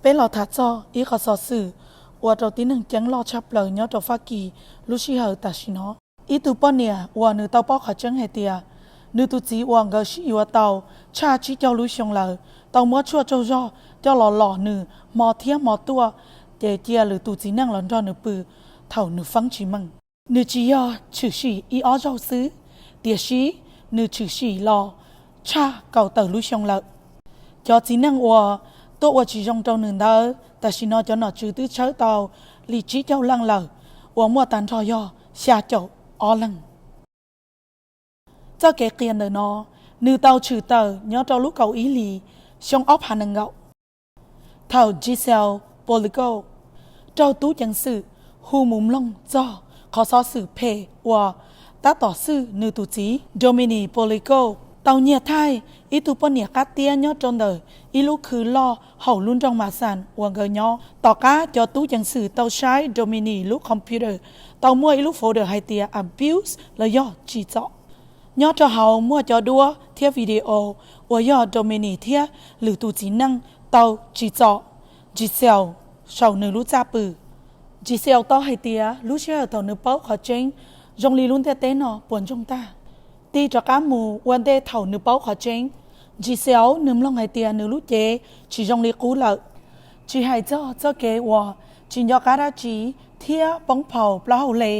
Peb los tham txog ib qhov xov xwm ua rau tib neeg ceeb loj tshaj plaws nyob rau Fab Kis lub sij hawm tam sim no. Ib tug poj niam uas nws tau paub qhov tseeb hais tias nws tus txiv uas nkawd sib yuav tau tshaj tsib caug lub xyoo lawm tau muab tshuaj tsaug zog coj los lom nws hmo thiab hmo tuaj, ces cia lwm tus txiv neej los nrog nws pw thaum nws feeb tsis meej. Nws tsis yog tshwm sim ib ob zaug xwb, tiam sis nws tshwm sim los tshaj kaum tawm lub xyoo lawm. Cov txiv neej uas tuaj ua tsis zoo rau nws ntawd tam sim no cov nom tswv twb tshawb tau li tsib caug leej lawm, uas muaj tag nrho yog xya caum ob leeg. Txoj kev qhia ntawm no nws tau tshwm tawm nyob rau lub kaum ib hlis xyoo ob phav nees nkaum, thaum Giselle Polico raug tub ceev xwm hu mus mloog txog qhov xov xwm phem uas tab tom xwj nws tus txiv. Dominique Polico tau nyiag thaij ib tug poj niam qab tiab nyob rau ntawm ib lub khw loj hauv lub nroog Masan uas nkawd nyob. Tom qab cov tub ceev xwm tau saib Dominique lub computer, tau muaj ib lub folder hais tias abuse los yog tsim txom. Nyob rau hauv muaj cov duab thiab video uas yog Dominique thiab lwm tus txiv neej tau tsim txom Giselle saum nws lub txaj pw. Giselle tau hais tias lub sij hawm thaum nws paub qhov tseeb zoo li lub ntiaj teb no puas ntsoog tag. Tig rov qab mus ua ntej thaum nws paub qhov tseeb, Giselle nws mloog hais tias nws lub cev tsis zoo li qub lawm, tsis hais txog txoj kev uas tsis nco qab dab tsi thiab poob phaum plaub hau hle.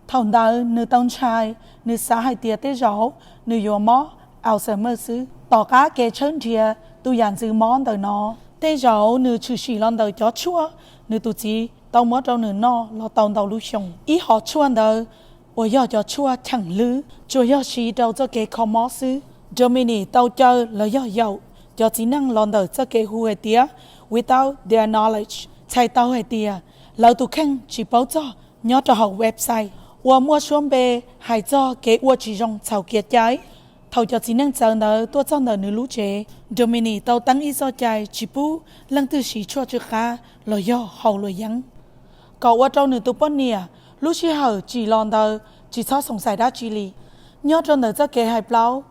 Thaum ntawd nws tau ntshai, nws xav hais tias tej zaum nws yuav mob Alzheimer xwb. Tom qab kev tshawb nrhiav tus yam ntxwv mob ntawm no, tej zaum nws tshwm sim los ntawm cov tshuaj nws tus txiv tau muab rau nws noj los tau ntau lub xyoo. Ib hom tshuaj ntawd uas yog cov tshuaj cheem hlwb tsuas yog siv rau txoj kev kho mob xwb. Dominique tau caw los yog yaum cov txiv neej los ntawm txoj kev hu hais tias without their knowledge, txhais tau hais tias lawv tus kheej tsis paub txog nyob rau hauv website uas muaj suab npe hais txog kev ua tsis zoo txhaum kev cai. Thaum cov txiv neej txawv ntawd tuaj txog ntawm nws lub tsev, Dominique tau teeb ib txoj cai tsis pub leej twg siv tshuaj tsw qab los yog haus luam yeeb, kom ua rau nws tus poj niam lub sij hawm tsim los ntawd tsis txhob xoom xais dab tsi li. Nyob rau ntawm txoj kev hais plaub,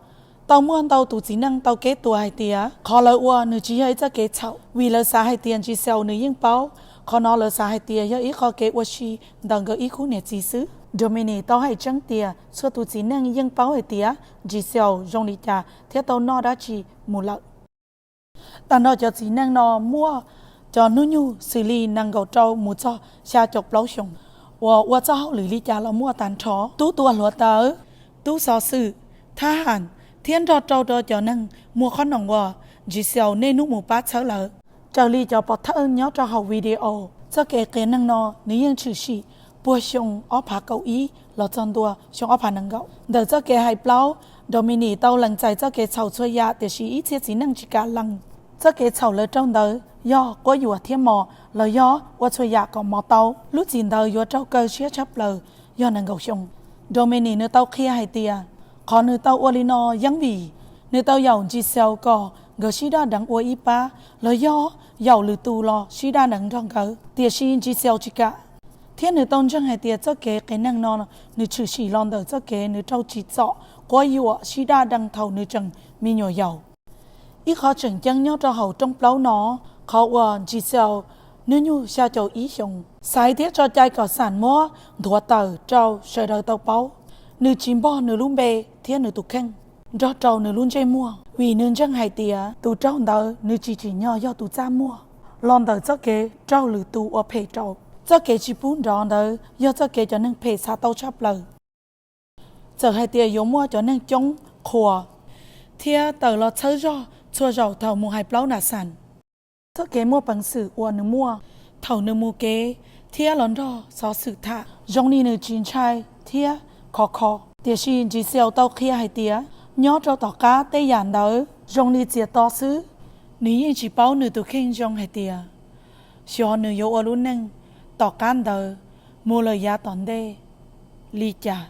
tau muaj ntau tus txiv neej tau keb tuas hais tias qhov lawv ua nws tsis yog ib txoj kev txhaum, vim lawv xav hais tias Giselle nws yeej paub. Qhov no lawv xav hais tias yog ib qho kev ua si ntawm nkawd ib khub niam txiv xwb. Dominique tau hais tseeb tias txhua tus txiv neej yeej paub hais tias Giselle zoo li cas thiab tau noj dab tsi mus lawm. Tag nrho cov txiv neej no muaj cov hnub nyoog xws li nees nkaum rau mus txog xya caum plaub xyoos, uas ua txoj hauj lwm li cas los muaj tag nrho. Tub tua hluav taws, tub xov xwm, thab ham, thiab nrog rau rau cov neeg muag qhob noom uas Giselle niaj hnub mus pab txhawb lawv. Raws li cov pov thawj nyob rau hauv video, txoj kev qhia neeg no nws yeej tshwm sim puag xyoo ob phav kaum ib los txog ntua xyoo ob phav nees nkaum. Ntawm txoj kev hais plaub, Dominique tau lees txais txoj kev txhaum txhua yam, tiam sis ib txhia txiv neej tsis kam lees. Txoj kev txhaum lawv raug ntawd yog quab yuam thiab mos los yog ua txhua yam kom mos tau. Lub txim ntawd yuav raug kaw siab tshaj plaws yog nees nkaum xyoo. Dominique nws tau qhia hais tias qhov nws tau ua li no yeej vim nws tau yaum Giselle kom nkawd sib daj deev ua ib pab los yog yaum lwm tus los sib daj deev nrog nkawd, tiam sis Giselle tsis kam. Thiab nws tau ntseeg hais tias txoj kev qhia neeg no nws tshwm sim los ntawm txoj kev nws raug tsim txom, quab yuam, sib daj deev thaum nws tseem me nyuam yaus. Ib qho tseem ceeb nyob rau hauv rooj plaub no, qhov uas Giselle hnub nyoog xya caum ib xyoos xaiv thiab tso cai kom xam muab nthuav tawm rau sawv daws tau paub. Nws tsis npog nws lub npe thiab nws tus kheej nrog rau nws lub ntsej muag, vim nws ntseeg hais tias tus raug ntawd nws tsis tsim nyog yog tus txaj muag los ntawm txoj kev raug lwm tus ua phem rau. Txoj kev tsis pub nrov ntawd yog txoj kev cov neeg phem xav tau tshaj plaws. Txawm hais tias yuav muaj cov neeg coob qhuas thiab tawm los txhawb zog txhua zaus thaum mus hais plaub nas xas, txoj kev muaj peev xwm uas nws muaj thaum nws mus kev thiab los nrog xov xwm tham zoo li nws tsis ntshai thiab khov kho. Tiam sis Giselle tau qhia hais tias nyob rau tom qab tej yam ntawd zoo li txias to xwb, nws yeej tsis paub nws tus kheej zoo hais tias xyov nws yuav ua lub neej tom qab ntawd mus lawm yav tom ntej li cas.